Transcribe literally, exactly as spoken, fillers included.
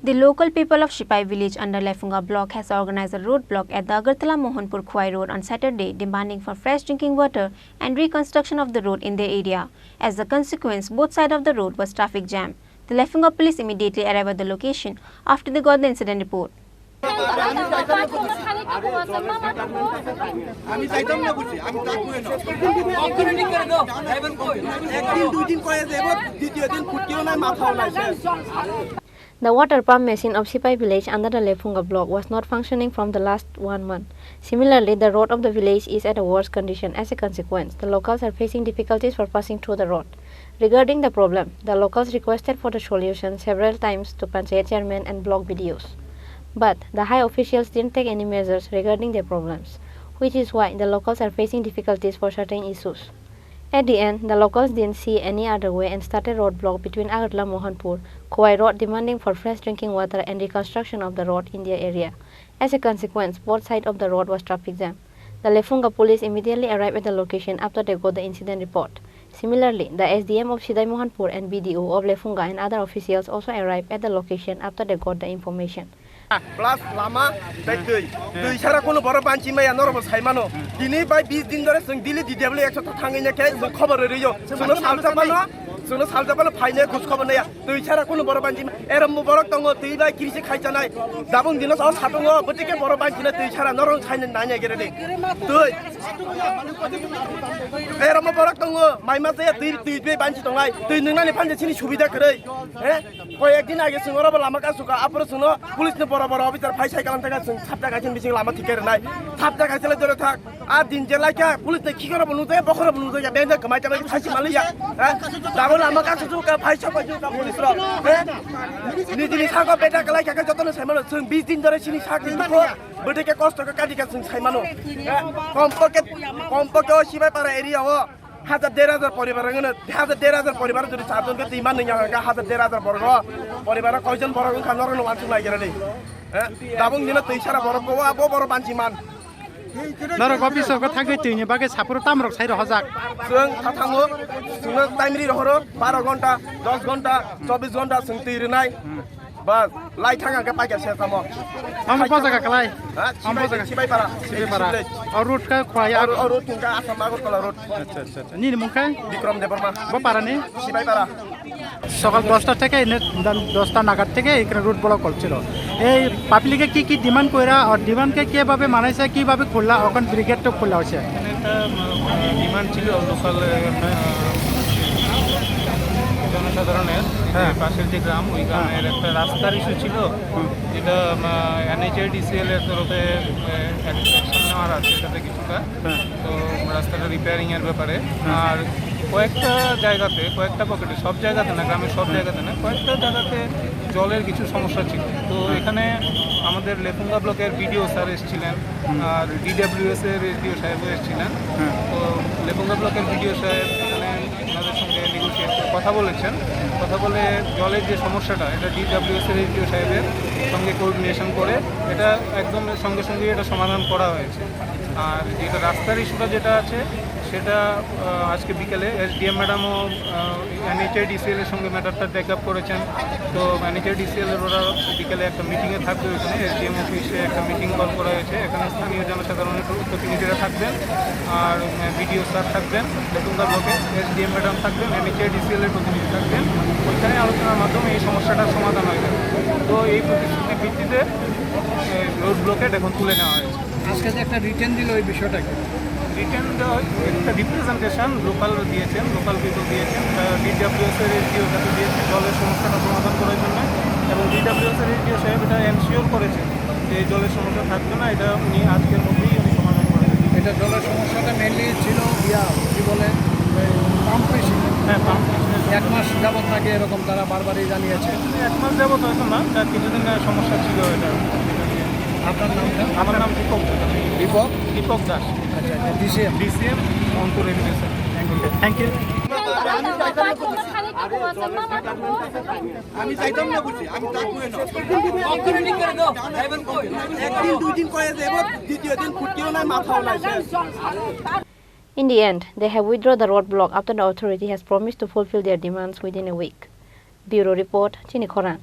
The local people of Sipai village under Lefunga block has organized a road block at the Agartala Mohanpur Khowai road on Saturday, demanding for fresh drinking water and reconstruction of the road in their area. As a consequence, both sides of the road was traffic jam. The Lefunga police immediately arrived at the location after they got the incident report. আমি যাইতাম না বুঝি, আমি ডাকবো কেন? একদিন দুই দিন কয়ে যাইব, দ্বিতীয় দিন ফুটকিও নাই, মাথাও নাই, শেষ। The water pump machine of Sipai village under the Lefunga block was not functioning from the last one month. Similarly, the road of the village is at a worse condition. As a consequence, the locals are facing difficulties for passing through the road. Regarding the problem, the locals requested for the solution several times to Panchayat chairman and block B D Os. But the high officials didn't take any measures regarding their problems, which is why the locals are facing difficulties for certain issues. At the end, the locals didn't see any other way and started roadblock between Agartala Mohanpur, Khowai Road, demanding for fresh drinking water and reconstruction of the road in their area. As a consequence, both sides of the road was traffic jam. The Lefunga police immediately arrived at the location after they got the incident report. Similarly, the S D M of Sidai Mohanpur and B D O of Lefunga and other officials also arrived at the location after they got the information. Plus lama, tei twi. Twi sara kuno borok banchi maya, norok bo sai mano. Tini bai bis din dore chwng Delhi D W ekso ta thangwi ne khe chwng khobor rwiyo. Chwngno salsa pano, chwngno salsa pano phaine khoj khobor naya. Twi sara kuno borok banchi ma-, erom bo borok tongo, twi bai kiri se khai chanai. Dabung dino sao satungo, bwtwi khe borok banchi na twi sara norok sai nai nai gere de. Twi. Erom bo borok tongo, mai ma saya twi, twi bai banchi tongnai. Twi nungnani phan je chini subida kwrwi. He? Koi ekdin age chwng oro bo lama kasu ka, aporo chwngno police ni boro boro officer phai sai kalam thaka chwng sapta kaisa bising lama thik khe rwnai. Sapta kaisa le dore thak. A din je lai kha, police ni khikoro bo nujaya, bokhoro bo nujaya, benda kwmai tamai phai si maliya. He? Dabo lama kasu su ka, phai sa phai su ka police rok. He? Nijini sako beda kalai kha, jotono sai mano, chwng bis din dore chini sak ni dukho, bwtwi khe kosto khe kadi kha chwng sai mano. He? Kompokhe, kompokhe o Sibaipara area o. Hajar der hajar poribar wngkha, hajar der hajar poribar jodi charjon khe twi man nungya hwnkha, hajar der hajar borok o poribar o koijon borok wngkha norok no wansuk nai gera ni. Eh, dabung dino twi sara borok ko abo borok banchi man. Norok office o thangwi twi ni bagwi saphuru tamrok sai rohojak. Chwng tha thango, chwngno time ri rohoro, baro ghonta, dos ghonta, chobbish ghonta chwng twi rwnai. Bas, lai thang ang khe paikha se tamo. Amo bo jaga kalai? Ha? Amo bo jaga? Sibai, Sibaipara. Sibaipara. Sibai. O road khe Khowai. O, o road khe Assam Agartala road. Acha, acha, acha. Nini mung khe? Bikram Debbarma. Bo para ni? Sibaipara. সকাল দশটা থেকে এনে, দশটা নাগাদ থেকে এখানে road block করছিল। এই পাবলিকে কি কি ডিমান্ড কইরা আর ডিমান্ডকে কিভাবে মানাইছে, কিভাবে খুললা, এখন ব্রিগেড তো খোলা হয়েছে। এখানে একটা, উম, ডিমান্ড ছিল লোকাল, আহ, জনসাধারণের, হ্যাঁ। যে পাশের যে গ্রাম, ওই হ্যাঁ। গ্রামের একটা রাস্তার ইস্যু ছিল, হুম। যেটা, আহ, এনএইচএডিসিএল এর তরফে, আহ, অ্যাকশন নেওয়ার আছে এটাতে কিছুটা। হ্যাঁ। তো রাস্তাটা রিপেয়ারিং এর ব্যাপারে। হ্যাঁ। আর কয়েকটা জায়গাতে, কয়েকটা পকেটে, সব জায়গাতে না, গ্রামের সব হুম। জায়গাতে না, কয়েকটা জায়গাতে জলের কিছু সমস্যা ছিল। তো হ্যাঁ। এখানে আমাদের লেফুঙ্গা ব্লকের বিডিও স্যার এসেছিলেন, হুম। আর ডিডাব্লিউএস এর এসডিও সাহেবও এসেছিলেন। হ্যাঁ। তো লেফুঙ্গা ব্লকের বিডিও সাহেব এখানে ওনাদের সঙ্গে নেগোশিয়েট করে কথা বলেছেন। কথা বলে জলের যে সমস্যাটা, এটা ডিডাব্লিউএস এর এসডিও সাহেবের সঙ্গে কোঅর্ডিনেশন করে এটা একদম সঙ্গে সঙ্গে এটা সমাধান করা হয়েছে। আর যেটা রাস্তার ইস্যুটা যেটা আছে, সেটা, আহ, আজকে বিকেলে এসডিএম ম্যাডামও, আহ, এনএইচএডিসিএল এর সঙ্গে ম্যাটারটা টেক আপ করেছেন। তো এনএইচএডিসিএল এর ওরা বিকেলে একটা মিটিংয়ে থাকবে, ওখানে এসডিএম অফিসে একটা মিটিং কল করা হয়েছে। এখানে স্থানীয় জনসাধারণের প্র-, প্রতিনিধিরা থাকবেন, আর, আহ, বিডিও স্যার থাকবেন, লেফুঙ্গা ব্লকে এসডিএম ম্যাডাম থাকবেন, এনএইচএডিসিএল এর প্রতিনিধি থাকবেন। ওইখানে আলোচনার মাধ্যমে এই সমস্যাটার সমাধান হয়ে যাবে। তো এই প্রতিশ্রুতির ভিত্তিতে, আহ, রোড ব্লকেট এখন তুলে নেওয়া হয়েছে। আজকে যে একটা রিটেন দিল, ওই বিষয়টা কি? রিটেন দেওয়া হয়, একটা রিপ্রেজেন্টেশন লোকাল দিয়েছেন, লোকাল পিপল দিয়েছেন, ডিডাব্লিউএস এর এসডিও সাহেব দিয়েছেন জলের সমস্যাটা সমাধান করার জন্য। এবং ডিডাব্লিউএস এর এসডিও সাহেব এটা এনশিওর করেছেন যে এই জলের সমস্যা থাকবে না, এটা উনি আজকের মধ্যেই উনি সমাধান করে দেবেন। এটা জলের সমস্যাটা মেইনলি ছিল, ইয়া, কি বলে, ওই পাম্প মেশিন। হ্যাঁ, পাম্প মেশিন। এক মাস যাবত নাকি এরকম তারা বারবারই জানিয়েছে। এক মাস যাবত হয়তো না, তার কিছুদিন সমস্যা ছিল এটা। আপনার নামটা? আমার নাম দীপক দাস। দীপক? দীপক দাস। আচ্ছা, আচ্ছা, DCM? DCM, Montu revenue sir. Thank you. Thank you. আমি যাইতাম না বুঝি, আমি ডাকবো কেন? একদিন দুই দিন কয়ে যাইব, দ্বিতীয় দিন ফুটকিও নাই, মাথাও নাই, শেষ। In the end, they have withdrawn the roadblock after the authority has promised to fulfill their demands within a week. Bureau report, Chini Khorang.